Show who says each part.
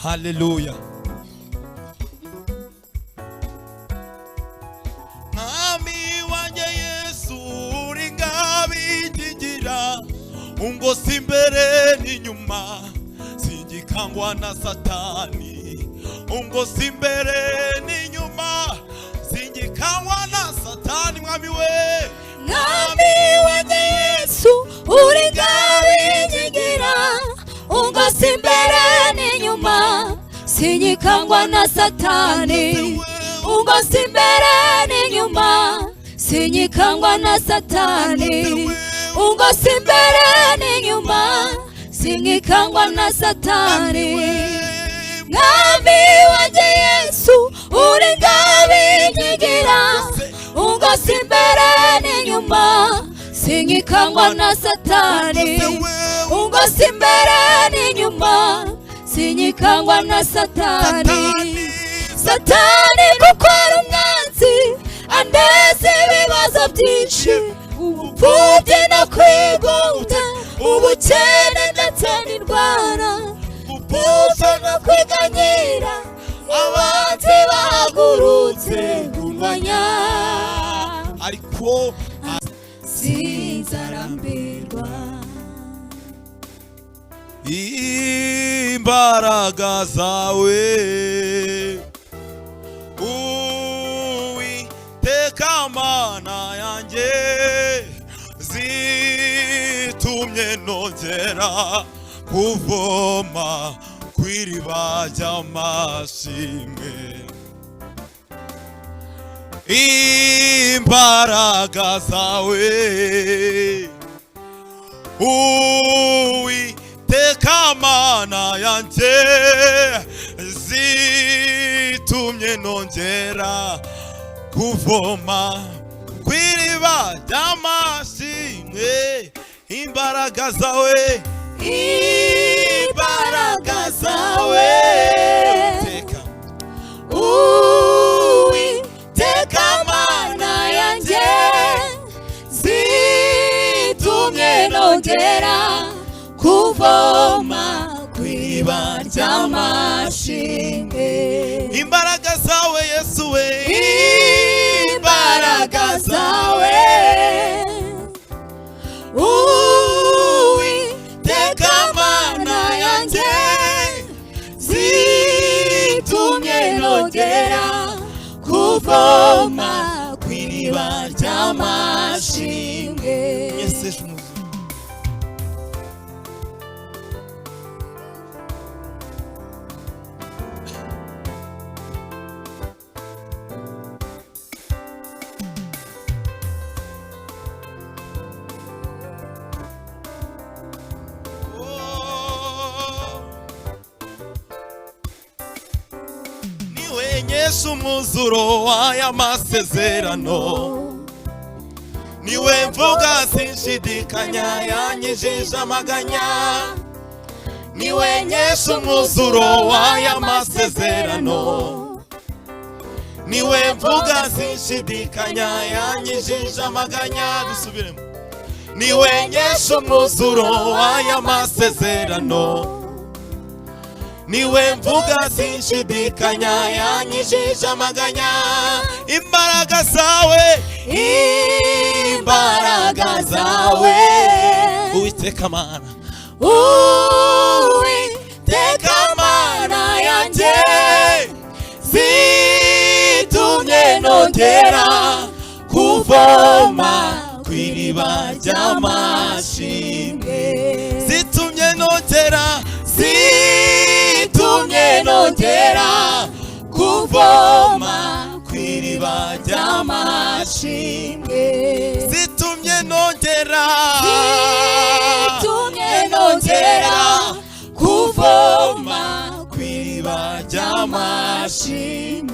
Speaker 1: Haleluya. Mwami wanjye Yesu, uri ngabingingira, ungosi imbere n'inyuma, singikangwa na Satani. Ungosi imbere n'inyuma, singikangwa na Satani. Mwami we,
Speaker 2: Mwami wanjye Yesu, uri ngabingingira, ungosi imbere n'inyuma, sinyikangwa na Satani. Ungosi imbere n'inyuma, sinyikangwa na Satani. Ungosi imbere n'inyuma, sinyikangwa na Satani. Mwami wanjye Yesu, uri ngabingingira, ungosi imbere n'inyuma, sinyikangwa na Satani. Ungosi imbere n'inyuma, sinyikangwa na Satani. Satani kuko ari umwanzi, andeze ibibazo byinshi, ubupfubyi no kwigunga, ubukene ndetse n'indwara, gupfa no kwiganyira, abanzi bahagurutse kundwanya.
Speaker 1: Ariko
Speaker 2: Sinzarambirwa.
Speaker 1: Imbaraga zawe, Uwiteka Mana yanjye, zitumye nongera kuvoma ku iriba ry'amashimwe. Imbaraga zawe, Uwiteka Mana yanjye, zitumye nongera kuvoma ku iriba ry'amashimwe. Imbaraga zawe,
Speaker 2: Imbaraga zawe,
Speaker 1: Uwiteka,
Speaker 2: Uwiteka Mana yanjye, zitumye nongera kuvoma ku iriba ry'amashimwe.
Speaker 1: Imbaraga zawe, Yesu we,
Speaker 2: Imbaraga zawe, Uwiteka Mana yanjye, zitumye nongera kuvoma ku iriba ry'amashimwe.
Speaker 1: Yesu umuzungu. Niwe nkesha umwuzuro w'aya masezerano, niwe mvuga sinshidikanya, yanyijije amaganya. Niwe nkesha umwuzuro w'aya masezerano, niwe mvuga sinshidikanya, yanyijije amaganya. Dusubiremo. Niwe nkesha umwuzuro w'aya masezerano, niwe mvuga sinshidikanya, yanyijije amaganya. Imbaraga zawe,
Speaker 2: Imbaraga zawe,
Speaker 1: Uwiteka Mana,
Speaker 2: Uwiteka Mana yanjye, zitumye nongera kuvoma ku iriba ry'amashimwe.
Speaker 1: Zitumye nongera,
Speaker 2: Zitumye nongera kuvoma ku iriba ry'amashimwe.
Speaker 1: Zitumye nongera,
Speaker 2: Zitumye nongera kuvoma ku iriba ry'amashimwe.